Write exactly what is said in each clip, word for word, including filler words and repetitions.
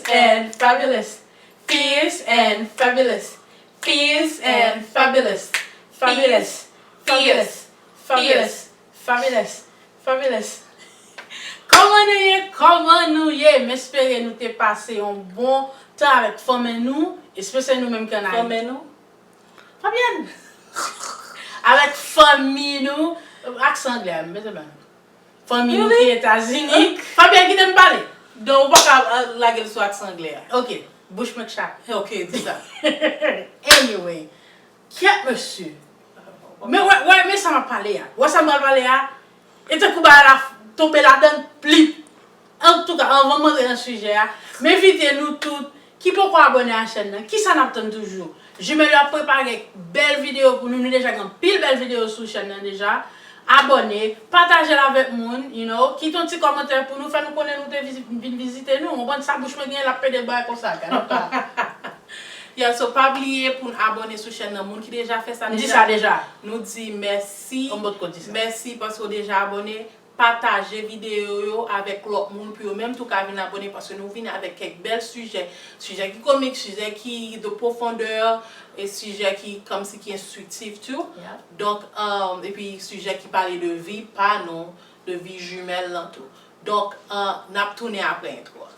and fabulous. Fierce and fabulous. Fierce and fabulous. Fabulous. Fierce. Fabulous. Fabulous. Fabulous. Kòman nou ye? Kòman nou ye? M espere nou te pase yon bon tan avèk fanmi nou, espesyalman nou menm ki ann Ayiti. Fanmi nou? Fabienne! Avèk fanmi nou, aksan anglè a, m bezwen ba nou. Fanmi nou ki Etazini. Fabienne, kite m pale. Donk, ou pa ka, euh, lage l sou aksan anglè a. Ok, bouch mwen k chape. Ok, di sa. Anyway, kyèt mesye. Men wè, wè, men sa m ap pale a. Wè sa m pral pale a. E tankou bagay la tonbe ladan l pli. Antouka, anvan m antre nan sijè a, m envite nou tout ki poko abòne a chèn nan, kisa n ap tann toujou? Jimèl yo ap prepare bèl videyo pou nou, nou deja gen anpil bèl videyo sou chèn nan deja. Abòne, pataje l avèk moun, you know, kite yon ti kòmantè pou nou, fè nou konnen nou te vizi-, vin vizite nou. Ou konprann sa bouch mwen genyen, l ap pede bay konsa, gade pa. Yeah, so pa bliye pou n abòne sou chèn nan. Moun ki deja fè sa deja, m di sa deja, nou di mèsi. Ou m potko di sa. Mèsi paske w deja abòne. Pataje videyo yo avèk lòt moun pou yo menm tou ka vin abòne, paske nou vin avèk kèk bèl sijè. Sijè ki komik, sijè ki de pwofondè, e sijè ki kòmsi ki enstriktif tou. Yeah. Donk, um, epi sijè ki pale de vi pa nou, de vi jimèl lan tou. Donk, uh, n ap tounen apre entwo a.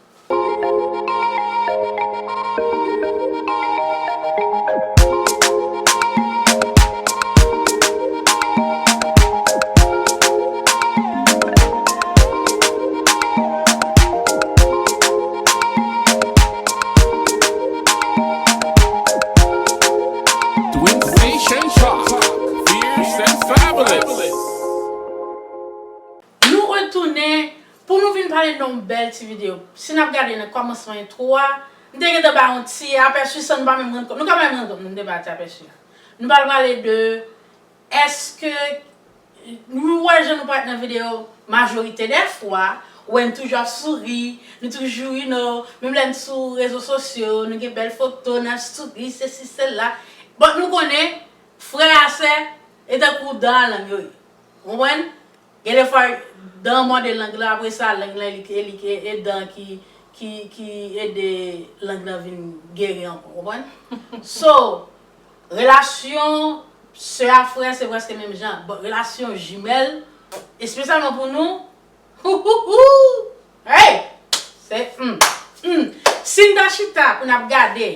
Twin Station Talk, fierce and fabulous. Nou retounen pou nou vin pale de yon bèl ti videyo. Si n ap gade nan kòmansman entwo a, m te gentan bay yon ti apèsi san nou pa menm rann kont. Nou ka pa menm rann kont nou, m te bay ti apèsi a. Nou pral pale de, èske nou wè jan nou parèt nan videyo, majorite dè fwa, ou wè n toujou ap souri, nou toujou, you know, menm lè n sou rezo sosyo, nou gen bèl foto, n ap souri, sesi, sela. But nou konnen, frè a sè, e tankou dan a lang yo ye. Ou konprann? Gen de fwa, dan mòde lang lan, apre sa, lang lan, e li ke, e li ke, e dan ki, ki, ki ede lang lan vin geri ankò, konprann? So, relasyon sè a frè, se prèske menm jan. But relasyon jimèl, espesyalman pou nou, hou, hou, hou! Hey! Se, hmm, hmm. Si n ta chita pou n ap gade,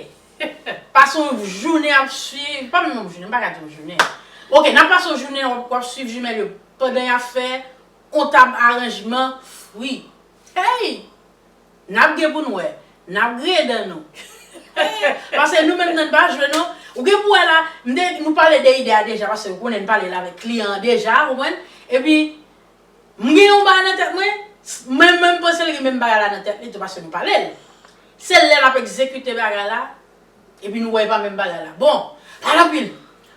pase yon jounen ap swiv, pa menm yon jounen, m pa ka di yon jounen. Ok, n ap pase yon jounen, w ap, w ap swiv jimèl yo pandan y ap fè yon tab aranjman fwi. Hey! N ap gen pou n wè, n ap griye dan nou. Paske nou menm nan pa jwe non. Ou gen pou wè la, m te, nou pale de ide a deja, paske ou konnen n pale la avèk kliyan an deja, ou konprann? Epi, m gen yon bagay nan tèt mwen, mwen menm panse l gen menm bagay la nan tèt li tou, paske nou pale l. Se lè l ap egzekite bagay la, epi nou wè e pa menm bagay la. Bon, pale anpil.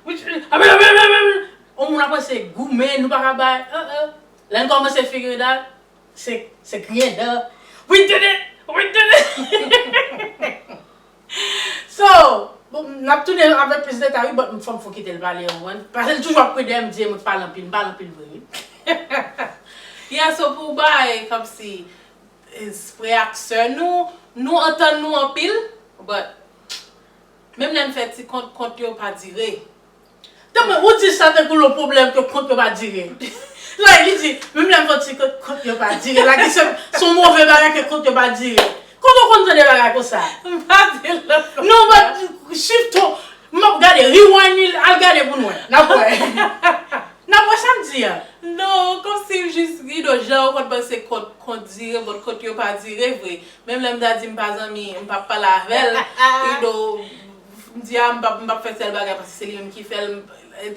Anpil, anpil, anpil, anpil. On moun ap panse goumen, nou pa ka bay. Uh, uh. Lè n kòmanse figure it out, se, se griyen dan. We did it! We did it! So, bon, n ap tounen avèk plis detay, wi, but fò m fon kite l pale, ou konprann? Paske l toujou ap kwè dèyè m, di mwen k pale anpil, m pale anpil vre, wi. Yeah, so pou bay, kòmsi, eh, frè ak sè nou, nou antann nou anpil, but menm lè n fè ti kont, kont yo pa dire. Tanpri, ou di sa tankou l yon pwoblèm ke kont yo pa dire. Like, li di, menm lè m fè ti kont, kont yo pa dire. Like, se, se yon move bagay ke kont yo pa dire. Kote w konn tande bagay konsa? M pa di l ankò. Non, but, swiv ton, m ap gade, rewind li, al gade pou n wè. N ap wè. N ap wè sa m di a. Non, kòmsi jis, you know, jan w konn panse kont, kont dire, but kont yo pa dire vre. Menm lè m ta di m pa zanmi, m p ap pale avè l. You know, m di a, m p ap, m p ap fè tèl bagay paske se li menm ki fè l,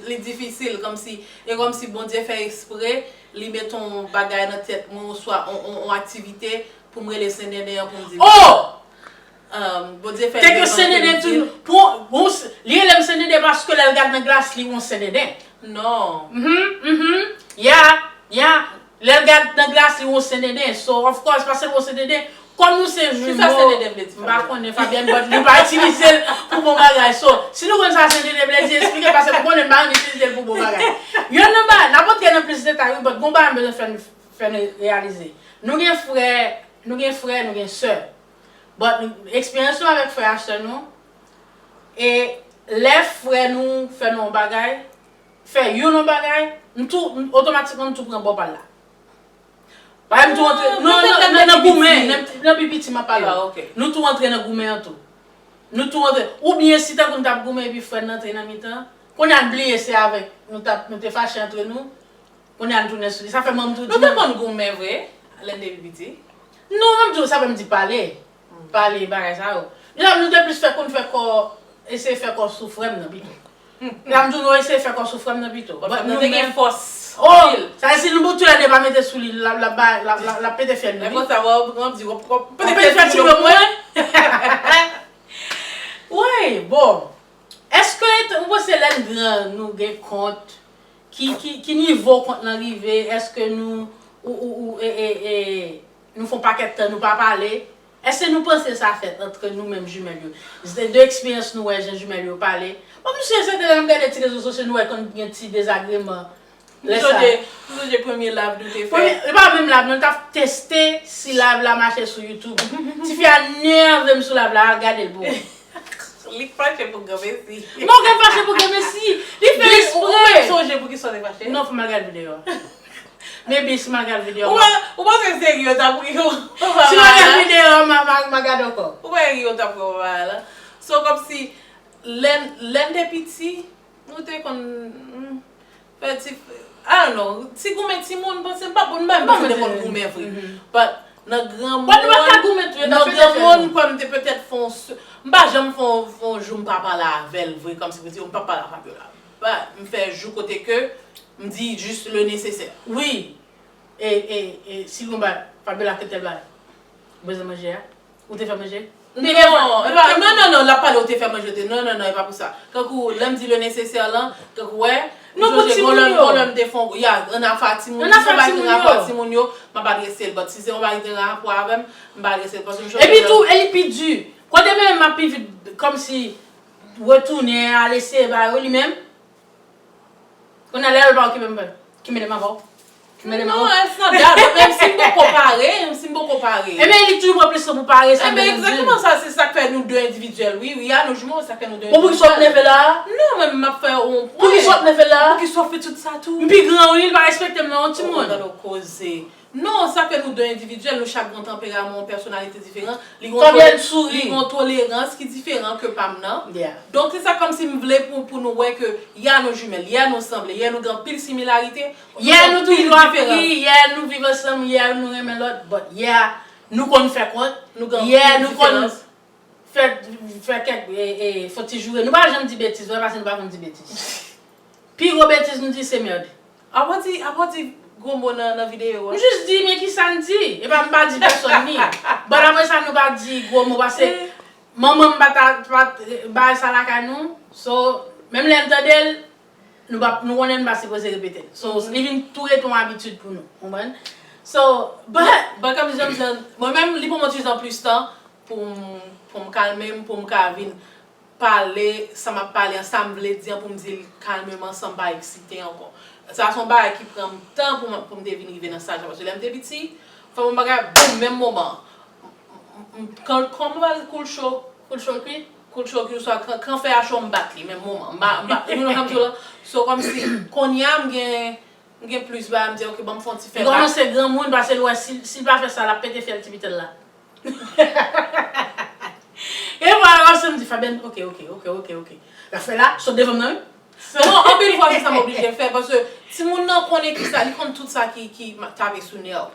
li difisil, kòmsi, e kòmsi Bondye fè ekspre, li met yon bagay nan tèt mwen, oswa yon, yon, yon aktivite pou m rele Sendenden an pou m di l. Oh! Um, Bondye fè l. Te ke Sendenden tou, pou, bon, li rele m Sendenden paske lè l gad nan glas, li wè yon Sendenden. Non. Mhm, mhm. Ya, ya. Lè l gad nan glas, li wè yon Sendenden. So, of course, paske l wè yon Sendenden, kòm nou se jimo, kisa Sendenden vle di, m pa konnen, Fabienne, but li pa itilize l pou bon bagay. So, si nou konn sa Sendenden vle di, eksplike, paske m konnen m pa renmen itilize l pou bon bagay. Youn nan bagay, n ap antre nan plis detay, wi, but gon bagay m bezwen fè n, fè n reyalize. Nou gen frè, nou gen frè, nou gen sè. But eksperyans nou avèk frè a sè nou, e lè frè nou fè nou yon bagay, fè youn yon bagay, m tou, m, otomatikman m tou pran bò pa l la. Paske m tou antre, non, nan, nan, nan goumen, nan, nan pi piti m ap pale. Nou tou antre nan goumen an tou. Nou tou antre. Oubyen si tankou n t ap goumen epi frè n antre nan mitan, kounye a n bliye se avèk nou t ap, nou te fache antre nou, kounye a n tounen sou li. Sa fè manm tou di. Nou te konn goumen vre, lè n te pi piti? Non, manm tou, sa fè m di pale. Pale bagay sa yo. Nou, nou te plis fè konn fè kò, eseye fè kò sou frè m nan pito. Sa m di nou eseye fè kò sou frè m nan pito. But nou te gen fòs. Oh, sa vle di si nou bout tou lè de pa mete sou li, l ap, l ap, l ap, l ap, l ap pete fyèl nou. Konsa w ap di w ap pete fyèl ti mwen. Wi, bon. Èske ou panse lè n gran nou gen kont, ki, ki, ki nivo kont lan rive, èske nou, ou, ou, ou, e, e, e, nou fè yon pakèt tan nou pa pale, èske nou panse sa fèt antre nou menm jimèl yo? Se de eksperyans nou wè jan jimèl yo pale. Bon, m si e sèten lè n ap gade ti rezo sosyo nou wè konn gen ti dezagreman. Lè sa. Ou sonje, ou sonje premye live nou te fè? Premye, e pa menm live, nou t ap teste si live la mache sou YouTube. Tifi a nève m sou live la, al gade l pou ou. Li fache pou granmesi. Non, gen fache pou granmesi. Li fè espre. Ou sonje pou ki sa w te fache? Non, fò m al gade videyo a. Maybe si m al gade videyo a. Ou pa, ou panse serye, ta pou yo. Si m al gade videyo a, m a, m a, m a gade ankò. Ou pa serye, ta pou yo la. So, kòmsi, lè, lè n te piti, nou te konn, mm, fè ti, I don't know, ti goumen timoun, panse m pa, m pa menm panse te konn goumen vre. But nan granmoun, nan granmoun, kwè m te petèt fè yon, m pa janm fè yon, fè yon jou m pa pale avè l vre, kòmsi pou di m pa pale a Fabiola. But m fè jou kote ke m di jis le nesesè. Wi. E, e, e, si gon bagay, Fabiola, ke tèl bagay. Ou bezwen manje a? Ou te fè manje? Non, e pa, non, non, non, l ap pale ou te fè manje, ou te, non, non, non, e pa pou sa. Kankou, lè m di le nesesè lan, kankou, wè, m sonje gon lè, gon lè m te fè, ya, ann afè a timoun, si se yon bagay ki gen rapò a timoun yo, m ap adrese l, but si se yon bagay ki gen rapò avè m, m pa adrese l, paske m chonje. Epi tou, e li pi di. Kote menm m ap pi vit, kòmsi, retounen, al eseye bagay yo, li menm, Kounye a lè yo pa okipe m, ki mele m avè w? Ki mele m avè w? Non, it's not that, but menm si m poko pare, menm si m poko pare. Ebyen, li toujou pran plis tan pou pare, sa m bezwen di. Ebyen, egzakteman sa, se sa k fè nou de endividyèl, wi, wi, a nou jimo, sa k fè nou de endividyèl. Bon, poukisa w ap nève la? Non, men m ap fè yon pwen. Poukisa w ap nève la? Poukisa w fè tout sa tou? M pi gran, wi, li pa respekte m nan, yon timoun. Gade w koze. Non, sa fè nou de endividyèl, nou chak gen yon tanperaman, yon pèsonalite diferan. Li gen yon tole-, li gen yon tolerans ki diferan ke pa m nan. Donk, se sa kòmsi m vle pou, pou nou wè ke, yeah, nou jimèl, yeah, nou sanble, yeah, nou gen anpil similarite, nou gen anpil diferans. Yeah, nou toujou ap ri, yeah, nou viv ansanm, yeah, nou renmen lòt, but, yeah, nou konn fè kont, yeah, nou konn fè, fè kèk, e, e, fo ti joure. Nou pa janm di betiz, vre, paske nou pa konn di betiz. Pi gwo betiz nou di se merde. Apa w di, apa w di gwo mo nan, nan videyo a? M jis di, men ki sa n di? E pa m pa di pèsòn ni. But apre sa, nou pa di gwo mo, paske manman m pa ta, pa t bay sa lakay nou. So, menm lè n tande l, nou pa, nou konnen n pa sipoze repete l. So, li vin tou rete yon abitid pou nou, konprann? So, but, but kòm jan m di, mwen menm, li pran mwen twizan plis tan pou m, pou m kalme m, pou m ka vin pale, sa m ap pale an, sa m vle di an, pou m di l kalmeman, san m pa eksite ankò. Sa se yon bagay ki pran m tan pou m, pou m te vin rive nan staj la, paske lè m te piti, fè m yon bagay, boum, menm moman. M, m, m, kan, kòman m pale, koul cho, koul cho kwi, koul cho kwi, oswa kan, kan fè a cho, m bat li, menm moman. M ba, m ba, you know sa m di w la? So, kòmsi, kounye a, m gen, m gen plis bagay, m di, ok, ban m fè yon ti fè bak. Li kòmanse granmoun, paske l wè, si, si l pa fè sa, l ap pete fyèl ti pitit la. E vwala, kòmsi m di, Fabienne, ok, ok, ok, ok, ok. L ap fè la, sot devan m nan, wi. Non, anpil fwa, se sa m oblije fè, paske timoun nan konnen ki sa, li konn tout sa ki, ki ma-, tape sou nèv.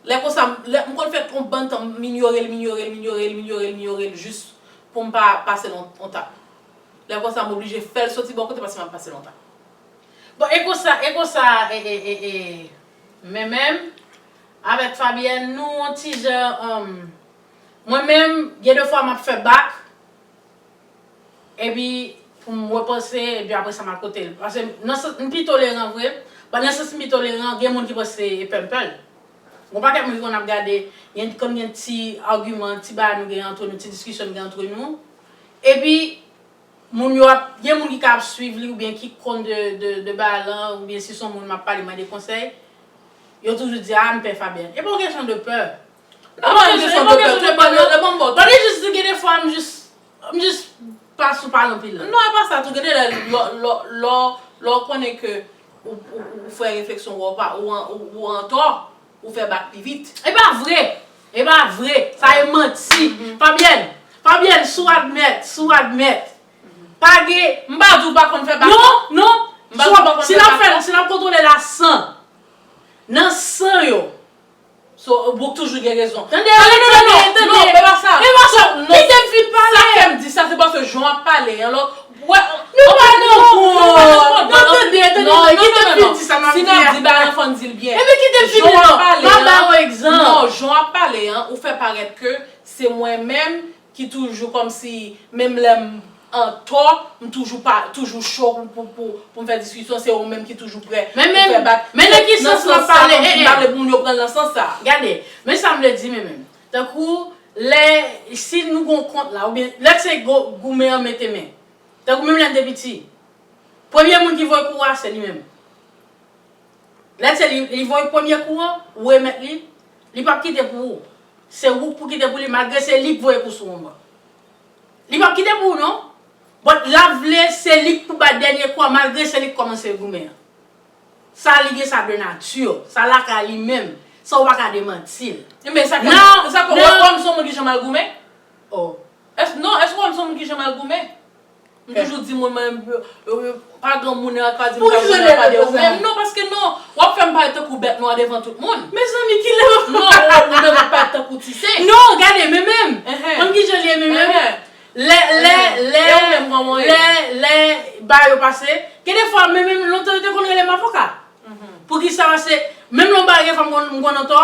Lè konsa, m, lè, m konn fè yon bann tan, m inyore l, m inyore l, m inyore l, m inyore l, m inyore l, jis pou m pa pase l yon, yon tap. Lè konsa, m oblije fè l soti bò kote, paske m ap pase l yon tap. Bon, e konsa, e konsa, e, e, e, e, men menm, avèk Fabienne, nou yon ti jan, um, mwen menm, gen de fwa m ap fè bak, epi pou m repanse, epi apre sa m al kote l. Paske nan sans, m pi toleran vre, but nan sans m pi toleran, gen moun ki panse e pè m pè l. Gon pakèt moun ki konn ap gade, gen, konn gen ti agiman, ti bagay nou gen antre nou, ti diskisyon nou gen antre nou. Epi, moun yo ap, gen moun ki ka ap swiv li oubyen ki konn de, de, de bagay lan, oubyen si se yon moun m ap pale, mande konsèy, yo toujou di, a, m pè Fabienne. E pa yon kesyon de pè. Non, e pa yon kesyon de pè. Yo, yo ban m bò. Mwen jis di gen de fwa m jis, m jis pa sou pale anpil la. Non, e pa sa tou. Gen de lè, lò, lò, lò, lò w konnen ke ou, ou, ou fè refleksyon, ou pa, ou an, ou, ou an tò, ou fè bak pi vit. E pa vre. E pa vre. Sa e manti. Fabienne, Fabienne, si w admèt, si w admèt. Pa gen, m pa di w pa konn fè bak. Non, non. M pa di w pa konn fè bak. Si n ap fè, si n ap kontwole la san, nan san yo, so, boug toujou gen rezon. Tande, tande, tande, tande. Non, e pa sa. E pa sa. Kite m fin pale. Sa fè m di sa, se paske jan w ap pale an, lò, wè, nou pa nan kont. Non, tande, tande, tande, kite m fin di sa m ap di a. Si n ap di bagay, fò n di l byen. Ebyen, kite m fin di non. M ap ba w egzanp. Non, jan w ap pale an, ou fè parèt ke se mwen menm ki toujou kòmsi, menm lè m an tò, m toujou pa, toujou cho pou, pou, pou, pou m fè diskisyon, se ou menm ki toujou prè pou fè bak. Men nan ki sans m ap pale, eh, eh. M pa vle pou moun yo pran l nan sans sa. Gade, men sa m vle di, men menm. Tankou, lè, si nou gon kont la, oubyen, lè se gou-, goumen an mete men. Tankou menm lè n te piti, premye moun ki voye kou a, se li menm. Lè se li, li voye premye kou an, ou remèt li, li p ap kite pou ou. Se ou k pou kite pou li, malgre se li k voye kou sou ou an. Li p ap kite pou ou, non. But l ap vle, se li k pou bay dènye kou an, malgre se li k kòmanse goumen an. Sa li gen sa de nati, sa lakay li menm, sa ou pa ka demanti l. Men sa ke, sa ke, wè, wè m se yon moun ki janm al goumen? Oh. Èske, non, èske wè m se yon moun ki janm al goumen? M toujou di moun, mwen, yo, yo, yo, pa gen moun nan ka di m ka vin nan pale yo menm. Non, paske non, w ap fè m parèt tankou bèt nwa devan tout moun. Mezanmi, kilè w ap... Non, ou, ou menm w ap parèt tankou ti sen. Non, gade, men menm. Konn kijan l ye, men menm. Lè, lè, lè, lè, lè bagay yo pase, gen de fwa, men menm lontan yo te konn rele m avoka. Poukisa? Paske menm lè yon bagay gen fwa m konn, m konn an tò,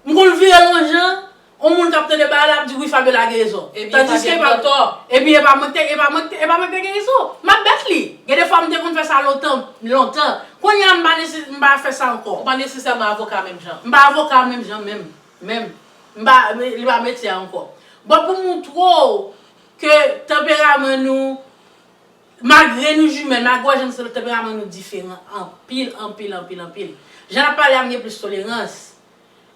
m konn vire l yon jan, yon moun k ap tande bagay la ap di, "Wi, Fabiola gen rezon." Tandis ke e pa, epi e pa mwen k te, e pa mwen k te, e pa mwen k te gen rezon. M ap bèt li. Gen de fwa m te konn fè sa lontan, lontan. Kounye a m pa nese-, m pa fè sa ankò. Ou pa nesesèman avoka menm jan. M pa avoka menm jan menm, menm. M pa, li pa metye a ankò. But pou montre w ke tanperaman nou, malgre nou jimèl, malgre w wè jan nou se tanperaman nou diferan anpil, anpil, anpil, anpil. Jan n ap pale a, m gen plis tolerans.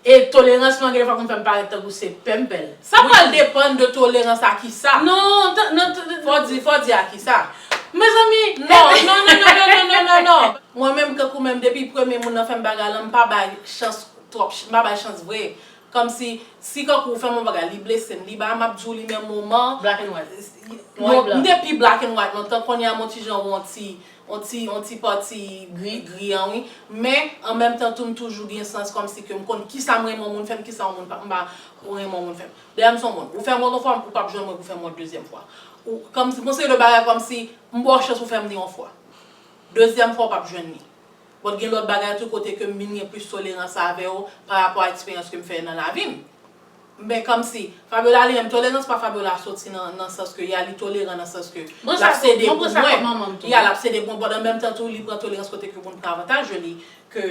E tolerans mwen gen de fwa konn fè m parèt tankou se pèmpèl. Sa pral depann de tolerans a kisa? Non, non, fò di, fò di a kisa. Mezanmi, non, non, non. Mwen menm, kankou menm, depi premye moun nan fè m bagay lan, m pa bay chans twòp, m pa bay chans vre. Kòmsi, si kankou ou fè m yon bagay, li blese m, li ba m, m ap di w li menm moman. Black and white. Non, m te pi black and white lontan, kounye a m yon ti jan yon ti, yon ti, yon ti pati gri, gri an, wi. Men, an menm tan tou, m toujou gen sans kòmsi ke m konn kisa m renmen yon moun fè m, kisa yon moun pa, m pa renmen yon moun fè m. Dayè, m se yon moun. Ou fè m yon fwa, ou p ap jwenn mwen pou fè m yon dezyèm fwa. Ou, kòmsi, gon seri de bagay kòmsi, m ba w chans ou fè m li yon fwa. Dezyèm fwa, ou p ap jwenn li. Bon, gen lòt bagay tou kote ke m vin gen plis tolerans avè w pa rapò a eksperyans ke m fè nan lavi m. Men kòmsi, Fabiola li menm, tolerans pa Fabiola soti nan, nan sans ke ya li toleran nan sans ke l ap sede pou mwen. Ya l ap sede pou mwen, but an menm tan tou, li pran tolerans kote ke moun pran avantaj de li, ke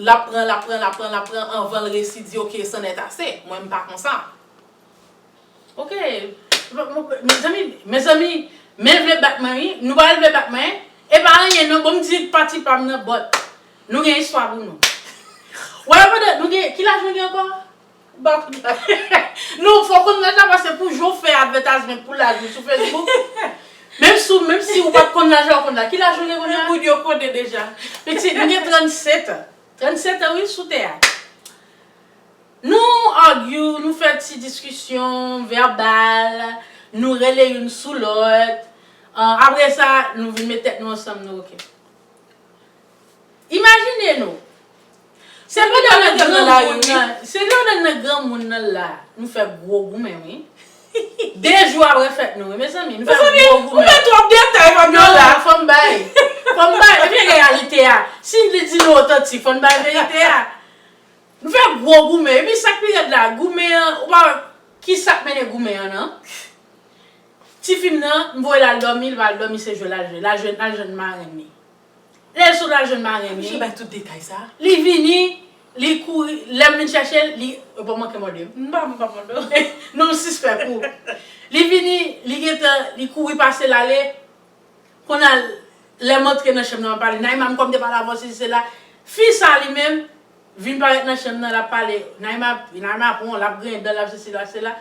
l ap pran, l ap pran, l ap pran, l ap pran, anvan l resi di, "Ok, c'en est assez." Mwen, m pa konsa. Ok. Mezanmi, mezanmi, men vle bat mwen, wi. Nou pral vle bat mwen. E pa anyen, non, bon, m di pati pa m nan, but nou gen istwa pou nou. Wè, pandan nou gen, ki laj mwen gen ankò? M pa konn laj. Non, fò w konn laj la, paske pou jan w fè advertisement pou laj ou sou Facebook, menm si, menm si ou pa t konn laj la, ou konn laj. Ki laj ou gen kounye a? Moun yo konnen deja. Pitit, m gen trannsenk an. Trannsenk an, wi, sou tè a. Nou argue, nou fè ti diskisyon vèbal, nou rele youn sou lòt. Ah, apre sa, nou vin met tèt nou ansanm, nou oke. Imajine nou. Se pandan nan granmoun nan, se pandan nan granmoun nan la, nou fè gwo goumen, wi. De jou apre fèt nou, wi, mezanmi, nou fè gwo goumen. Ou met twòp detay, Fabiola. Non, fò m bay. Fò m bay. Epi reyalite a. Si m te di nou otantik, fò n bay verite a. Nou fè gwo goumen. Epi sa k pi rèd la, goumen an, ou pa wè kisa k mennen goumen an, non? Tifi m nan, m voye l al dòmi, l pa al dòmi, se jwe l al jwe. L al jwenn, al jwenn marenn li. Lè l sot, l al jwenn marenn li. Misye bay tout detay sa. Li vini, li kouri, lè m vin chèche l, li, yo pa manke mòde m. M pa, m pa mòde w. Non, m sispèk ou. Li vini, li gentan, li kouri pase l ale. Kounye a, lè m antre nan chanm nan, m ap pale, Naïma, m kwè m te pale avè w, sesi sela. Fi sa li menm, Vin parèt nan chanm nan, l ap pale, Naima, Naima pran, l ap griyen dan, l ap sesi, l ap sela.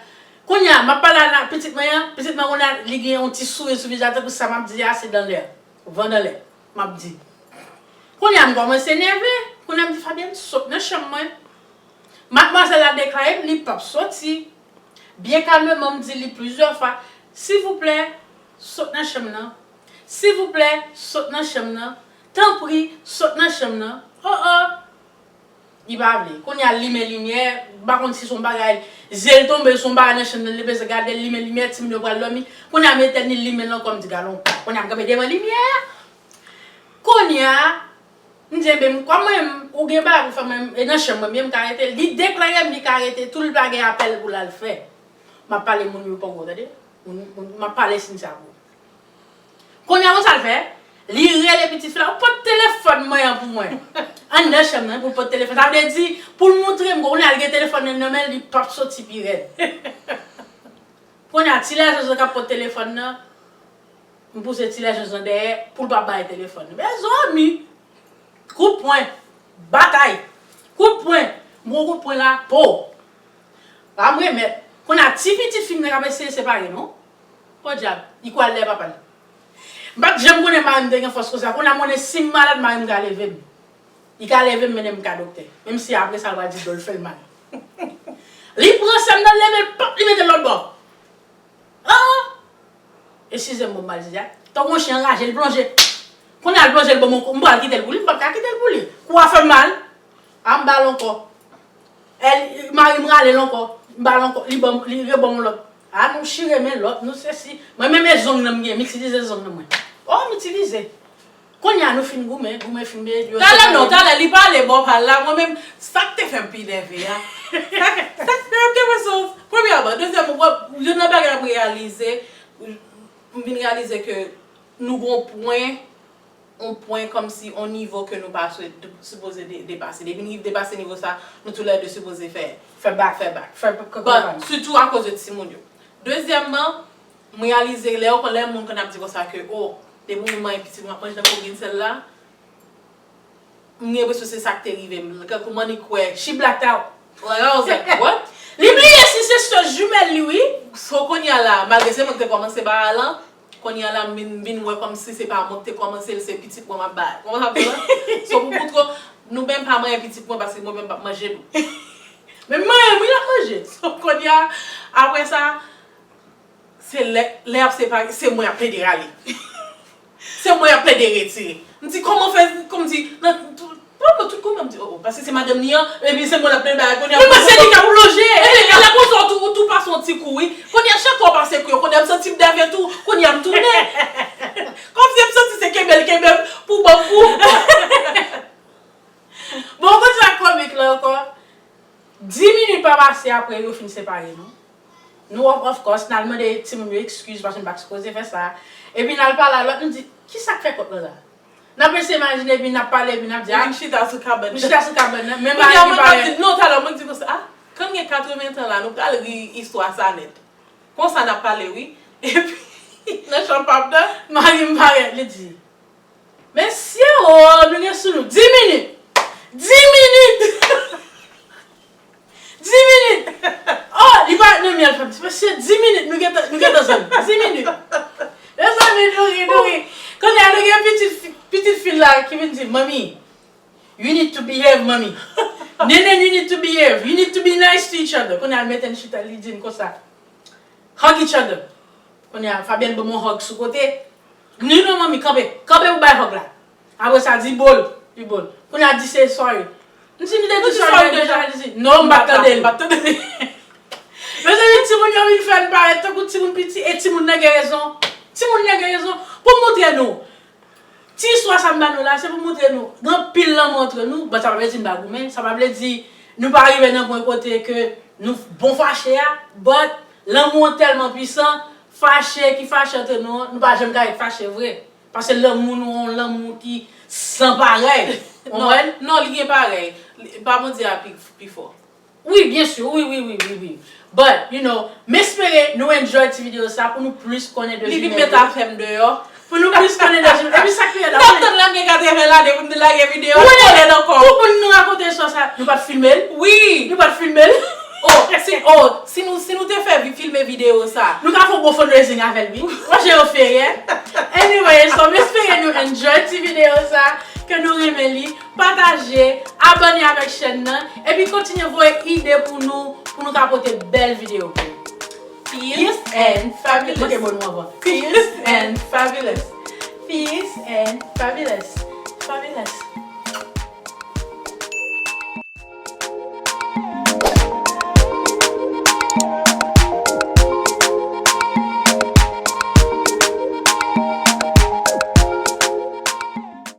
Kounye a, m ap pale a pitit mwen an, pitit mwen kounye a, li gen yon ti souri sou vizaj, tankou sa m ap di a, se dan lè, van dan lè, m ap di. Kounye a, m kòmanse nève, kounye a, m di, Fabienne, sot nan chanm mwen. Madmwazèl la deklare m, li p ap soti. Byen kalmeman, m di li plizyè fwa, silvouplè, sot nan chanm nan. Silvouplè, sot nan chanm nan. Tanpri, sot nan chanm nan. Oh, oh. Li pa vle. Kounye a, l limen limyè, m pa konn si se yon bagay, zye l tonbe, se yon bagay nan chanm nan, li bezwen gade, l limen limyè, timoun yo pral dòmi. Kounye a, m etèn, li limen l ankò, m di, gade yon pa. Kounye a, m kanpe devan limyè a. Kounye a, m di, enben, kòm mwen, ou gen bagay pou fè, mwen, e nan chanm mwen, byen m ka rete. Li deklare m, li ka rete, tou li pa gen apèl pou l al fè. M ap pale moun yo poko, tande? Moun, moun, m ap pale Cynthia pou. Kounye a, ou sa l fè? Li rele pitit fi la, ou pot telefòn mwen an pou mwen. Anndan chanm nan, pou l pot telefòn. Sa vle di, pou l montre m, kounye a, l gen telefòn nan nan men l, li p ap soti pi rèd. Kounye a, ti lèzanj lan k ap pot telefòn nan, m pouse ti lèzanj lan dèyè, pou l pa bay telefòn nan. Mezanmi! Kout pwen, batay, kout pwen, m pran kout pwen la, po. Pa m remèt. Kounye a, ti pitit fi m nan k ap eseye separe nou. Podyab, li kwè al dèyè papa l. M pa t janm konnen mari m te gen fòs konsa. Kounye a, m konnen si m malad, mari m ka leve m. Li ka leve m, mennen m ka doktè. Menm si apre sa, l pral di do l fè l mal. Li pran sè m nan, l leve l, pap, li mete l lòt bò. Ah! Eskize m, bon, m mal di a. Tankou yon chen anraje, li plonje. Kounye a, l plonje, l ban m yon kou. M pral kite l pou li, m p ap ka kite l pou li. Kou a fè m mal. A, m ba l ankò. El, mari m rale l ankò. M ba l ankò. Li ban m, li rebon m lòt. A, nou chire men lòt, nou sesi. Mwen menm e zong nan m gen, m itilize zong nan mwen. Oh, m itilize. Kounye a, nou fin goumen, goumen fin byen. Talè non, talè, li pale bò pa l la, mwen menm, sa k te fè m pi nève a. Sa, sa k fè m te panse, premyèman, dezyèmman, wè, youn nan bagay m reyalize, m vin reyalize ke nou gon pwen, on pwen kòmsi on nivo ke nou pa swe-, sipoze de-, depase. Depi n rive depase nivo sa, nou toulède sipoze fè, fè bak, fè bak, fè k-, k-, but, sitou akoz de timoun yo. Dezyèmman, m reyalize lè yo, lè moun konn ap di konsa ke, o, depi w manyen pitit mwen ap manje nan kokenn sèl la, m gen enpresyon se sa k te rive m. Kankou m annik kwè. She blacked out. Like, I was like, what? Li bliye si se sè jimèl li, wi. So, kounye a la, malgre se mwen ki te kòmanse bagay lan, kounye a la, m vin, m vin wè kòmsi se pa mwen ki te kòmanse l, se pitit mwen m ap bay. Kòman sa vle la? So, pou, pou twò, nou menm pa manyen pitit mwen paske mwen menm p ap manje nou. Men manyen m, wi, l ap manje. So, kounye a, apre sa, se lè, lè y ap separe, se mwen y ap plede rale. Se mwen y ap plede retire. M di, kòman fè, kòm di, nan, tout, pran tout kouman, m di, o, o, paske se madanm li an, epi se mwen l ap plede bay, kounye a. Men mwen se li k ap lonje. Epi lè konsa, ou tou, ou tou pase yon ti kou, wi. Kounye a, chak fwa w pase kou yo, kounye a, m santi m nève tou, kounye a, m tounen. Kòmsi m santi se kenbe l, kenbe m, pou ban m kou. Bon, kote sa komik la ankò? Dis minit pa pase apre yo fin separe nou. Nou, of, of course, n al mande timoun yo ekskiz paske n pa t sipoze fè sa. Epi n al pale a lòt, nou di, kisa k fè kont lan la? N ap eseye imajine, epi n ap pale, epi n ap di, a, nou chita sou kabann. Nou chita sou kabann nan, men mari m parèt. Non, talè, mwen di konsa, a, kan m gen katreven tan la, nou pral ri istwa sa nèt. Konsa n ap pale, wi. Epi, nan chanm pap nan, mari m parèt, li di, mesye, o, nou gen sou nou. Dis minit! Dis minit! Dis minit! O, li pa nan myèl, fè m di, mesye, dis minit, nou gentan, nou gentan zòn. Dis minit. Mezanmi, nou ri, nou ri. Kounye a, nou gen pitit fi, pitit fi la ki vin di, Mommy, you need to behave, Mommy. Nenen, you need to behave. You need to be nice to each other. Kounye a, l mete n chita, li di n konsa. Hug each other. Kounye a, Fabienne ban m yon hug sou kote. Ni non, manmi, kanpe. Kanpe pou bay hug la. Apre sa, di bol. Li bol. Kounye a, di say sorry. M di, m te di sorry deja, li di, non, m pa t tande l. M pa t tande l. Mezanmi, timoun yo vin fè n parèt tankou timoun piti, e timoun nan gen rezon. Timoun nan gen rezon. Pou m montre nou. Ti istwa sa m ba nou la, se pou montre nou, gen anpil lanmou antre nou, but sa pa vle di n pa goumen, sa pa vle di nou pa rive nan pwen kote ke nou bon fache a, but lanmou an tèlman pwisan, fache ki fache antre nou an, nou pa janm ka ret fache vre. Paske lanmou nou an, lanmou ki san parèy. Ou konprann? Non, li gen parèy. Li, pa Bondye a pi, pi fò. Wi, byen si, wi, wi, wi, wi, wi. But, you know, m espere nou enjoy ti videyo sa pou nou plis konnen de Li vin met afè m deyò. Pou nou plis konnen de Jimmy. Epi sa k pi rèd la, m ap tann lage katreven lane pou m te lage videyo. Wi. Kole nan kò. Tout moun nou rakonte istwa sa, nou pa t filme l. Wi. Nou pa t filme l. Oh, si, oh, si nou, si nou te fè vi- filme videyo sa. Nou ka fè yon bon fundraising avè l, wi. Mwen, je yo fè, yeah. Anyway, so, m espere nou enjoy ti videyo sa, ke nou renmen li, pataje, abòne avèk chèn nan, epi kontinye voye ide pou nou, pou nou ka pote bèl videyo pou nou. Peace and fabulous. Ok, bon, nou anvan. Peace and fabulous. Peace and fabulous. Fabulous.